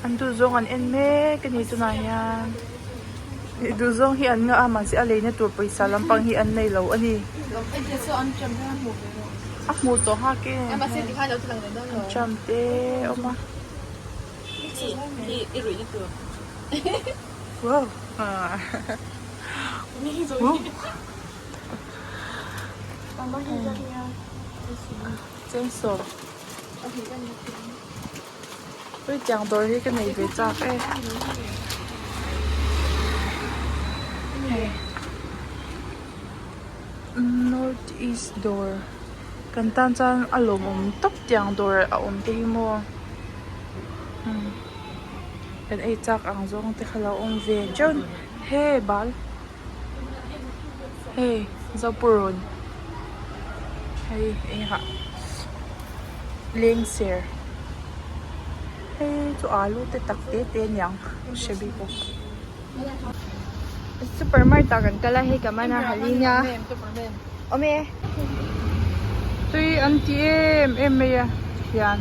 An duhzawng an en mek a ni tunah hian ih duhzawng hi an ngah a mahse a leina tur pawisa lampang hi an nei lo a ni a hmuh tawh nghak e an tram te a awm a wow chengsaw. Ui tiang dawr hi ka nei ve chak e hei north east dawr kan tan chuan a lawmawm tawp tiang dawr a awm te hi maw umm kan ei chak ang zawng te kha lo awm ve teuh he bal. Hei Zopurun hei engah lengser hei chu alu te tak te te aniang hre bik bawk. Super mart ah kan kal a hei ka man a halin a awm e. Tui an ti em em mai a hian.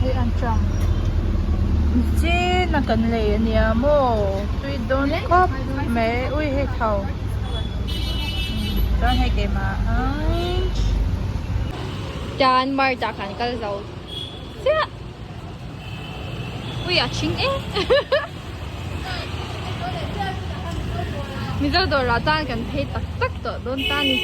Hei an tang chin a kan lei a nia maw tui dawn khawp mai ui hei thau chuan hei keimah ang. Tan mart ah kan kal zo chiah ui a chhing em Mizo dawrah chuan kan phei tak tak tawh dawn ta a ni.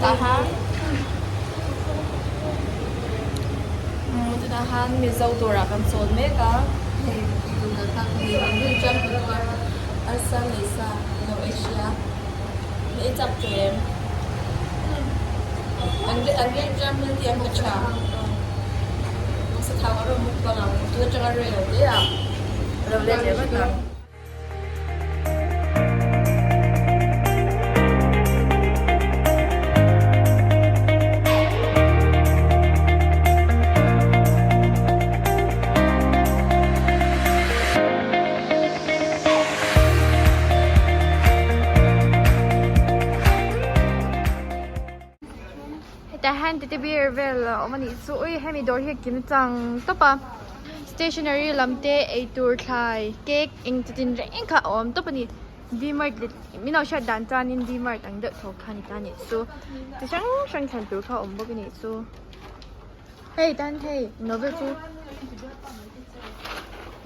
Tah tunah han Mizo dawrah kan chawl mek a hei tuna tak hi an rin tan lutuk a arsa leh sa lo ei hria i ei chak tawh em an an rin tan hmel hi an pe tha sathau a rawn mukbang ang tun atanga rei lo te ah lo let leh vat ang. Hetah hian teddy bear vel a awm a nih chu ui hemi dawr hi a kim chang tawp a stationery lam te eitur thlai cake eng chi tin reng kha a awm tawp a ni D mart leh min lo hriat dan chuanin D mart ang deuh tho kha a ni ta a nih chu chi hrang hrang thlan tur kha a awm bawk a nih chu hei tan hei novel chu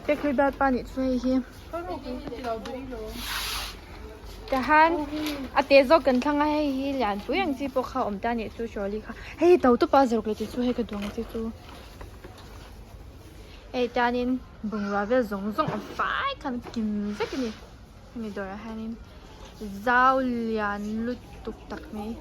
pek hlui bialpa nih chu hei hi. Tahan a te zawk kan thlang a hei hi lianpui ang chi pawh kha a awm ta anih chu trolley kha hei hi to tawp a zawrh leh te chu hei ka duh ang chi chu hei chuanin bungrua vel zawng zawng a fai khan kim vek a ni hemi dawrah hianin zau lian lutuk tak mai.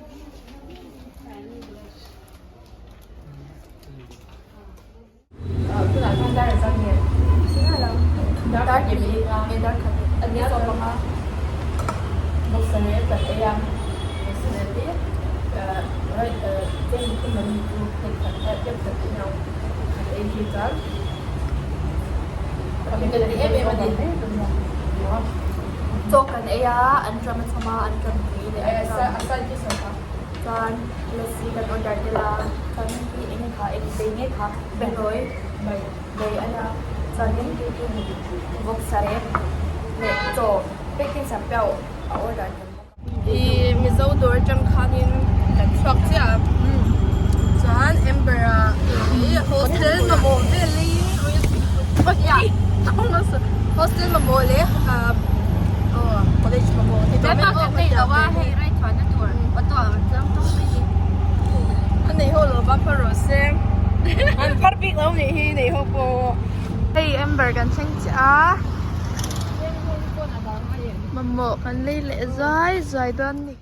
Chaw kan ei a an ram a chhawm a an ram tui leh an ram chuan lassi kan order tel a chuan hei hi eng kha eng bei nge kha behlawi bei a nia chuanin vawksa rep leh chaw packing sak pawh a order tel bawk a. Ih Mizo dawr atang khanin kan chhuak chiah a chuan Amber a ih hostel mamawh vel leiin hostel mamawh leh ah college mamawh ti tawh mai. A nei ho lo va phar rawh se. An phar bik lo nih hi nei ho pawh. Hei Amber kan thleng chiah a. Mamawh kan lei leh zai zai dawn a ni.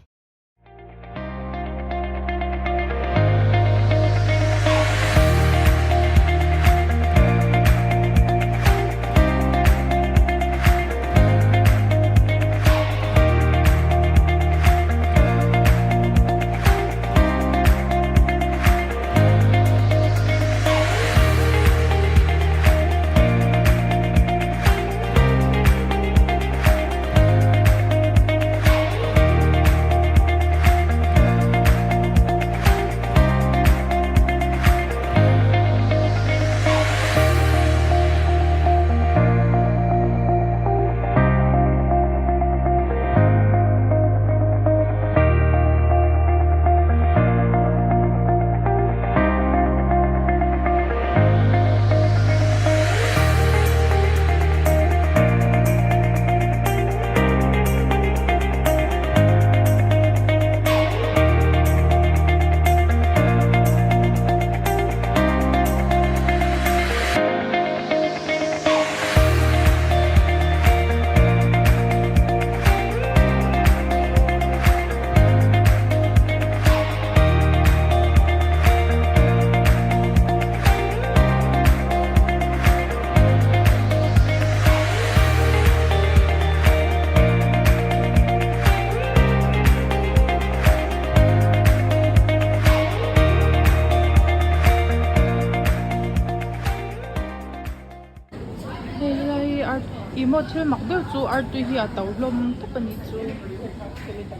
Hei lai hi ar ih maw thil mak deuh chu artui hi a to hlawm tawp a nih chu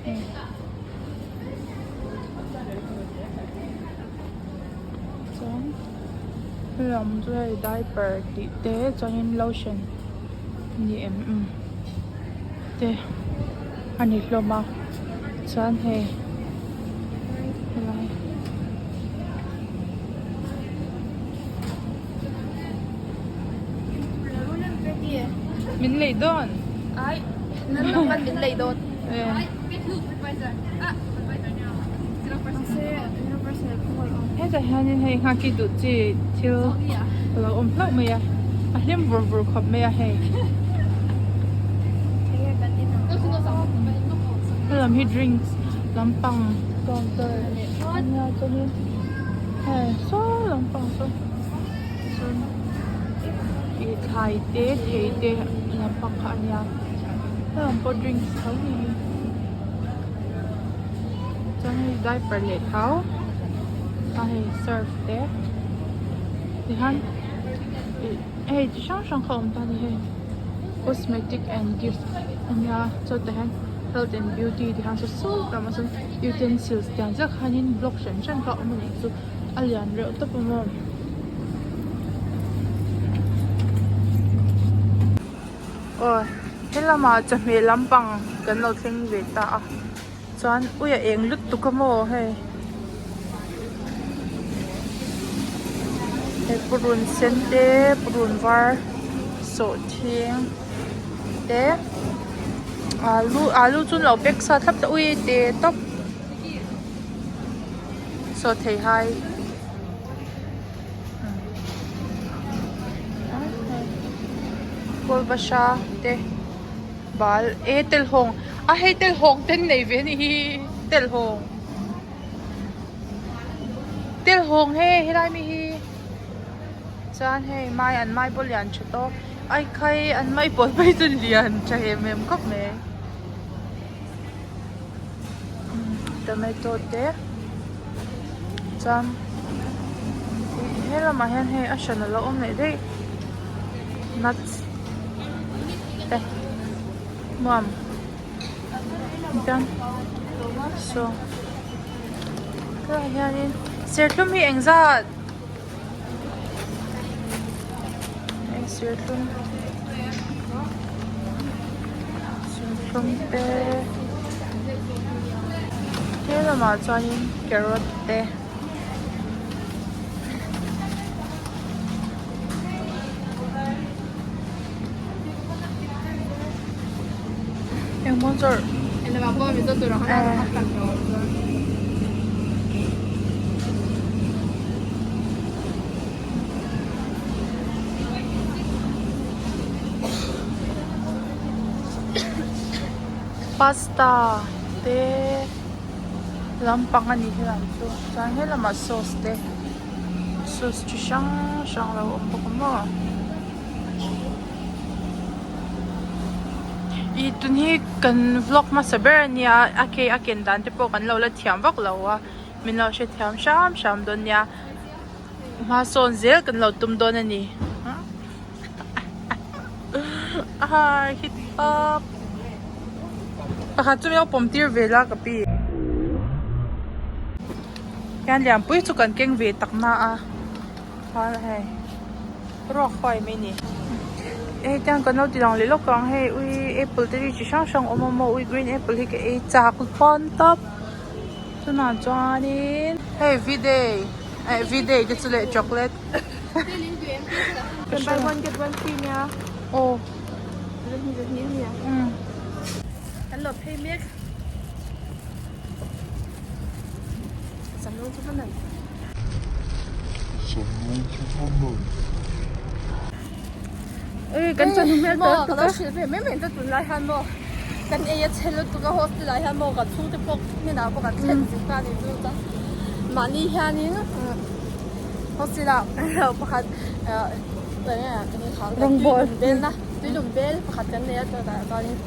hei chuan helam chu hei diaper tih te chuanin lotion a ni em umm te a ni hlawm a chuan hei helai. Min lei dawn. Ai, nan min lei dawn. Hetah hianin hei nghaki duh chi thil a lo awm hlauh mai a, a hlim vur vur khawp mai a hei. Helam hi drinks lampang counter a nia chuanin hei saw lampang saw chuan ih thlai te thei te lampang kha a nia helam pawh drinks tho ni hi chuan hei diaper leh thau a hei surf te tihian ih hei chi hrang hrang kha a awm ta a ni hei cosmetic and gift a nia chutah hian health and beauty tih hian saw saw tam a chuan utensils tih ang chiah khanin block hran hran kha a awm a nih chu a lian reuh tawp a maw. Aw helamah chawhmeh lampang kan lo thleng ve ta a chuan ui a eng lutuk a maw hei hei purun sen te purun var sawhthing te alu alu chu an lo pack sa thlap ta ui te tawp saw thei hai kawlbahra te bal e telhawng a hei telhawng te an nei ve a nih hi telhawng telhawng hei helai mi hi chuan hei mai an mai pawh lian tha tawk ai khai an mai pawl phei chu lian tha em em khawp mai tomato te chuan he lamah hian hei a hran alo awm leh daih nuts te nuam chuan saw tlaiah hianin serthlum hi engzat hei serthlum serthlum te he lamah chuanin carrot te engmaw zawrh. Pasta te lampang a ni helam chu chuan helamah sauce te sauce chi hrang hrang a lo awm bawk a maw. Ih tun hi kan vlog hmasa ber a nia a ke a ken dan te pawh kan lo la thiam vak lo a min lo hrethiam hram hram dawn nia hma sawn zel kan lo tum dawn a ni hit up pakhat chu min lo pawm tir ve la ka pi hian lianpui chu kan keng ve tak na a. Chuan hei ruak huai mai ni hei tiang kan lo ti lang leh lawk ang hei ui apple te hi chi hrang hrang a awm a maw ui green apple hi ka ei chak pawn tawp chunah chuanin hei v day eh v day te chu leh chocolate buy one get one free nia aw kan lo phei mek Kan chuan hmel maw ka lo hrilh ve mai mai ta tunlai hian maw kan ei a chhe lutuk a hostel ah hian maw kan chhungte pawh hnenah pawh kan thlen zuk ta a ni chu chuan mahni hianin hostel ah pakhat Rawngbawl belna tuilum bel pakhat kan nei a chutah chuanin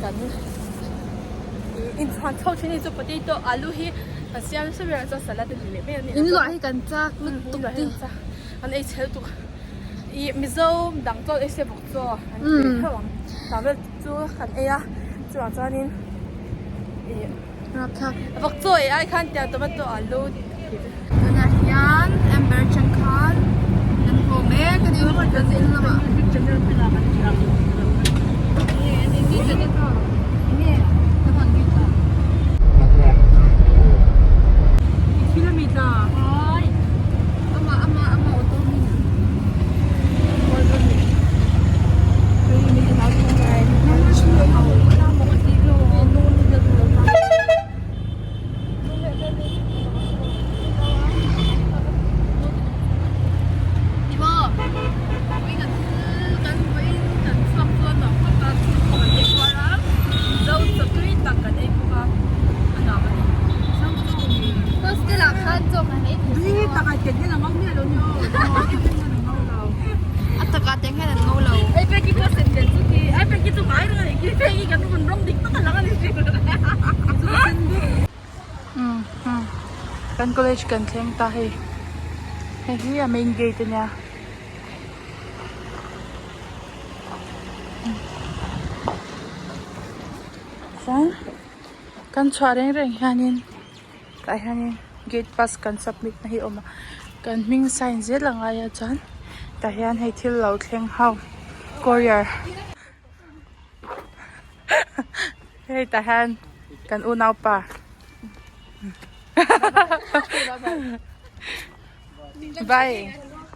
kan inchhuan chho thin hi chu potato alu hi kan siam nasa ber a chuan salad a ni leh mai a ni in luah hi kan chak lutuk ti an ei chhel tuk ih mizo dang chuan ei se bawk chaw an ti theuh ang tah vel chu kan ei a chuvang chuanin ih vawk chaw ei ai khan tiang tomato alu tunah hian amber atang khan kan haw mek a ni kan in lamah. Kan college kan thleng ta hei hei hi a main gate a nia chuan kan chhuah reng reng hianin tah hianin gate pass kan submit na hi a awm a kan hming sign zel a ngai a chuan tah hian hei thil lo thleng ho courier. Hei tah hian kan unaupa bye.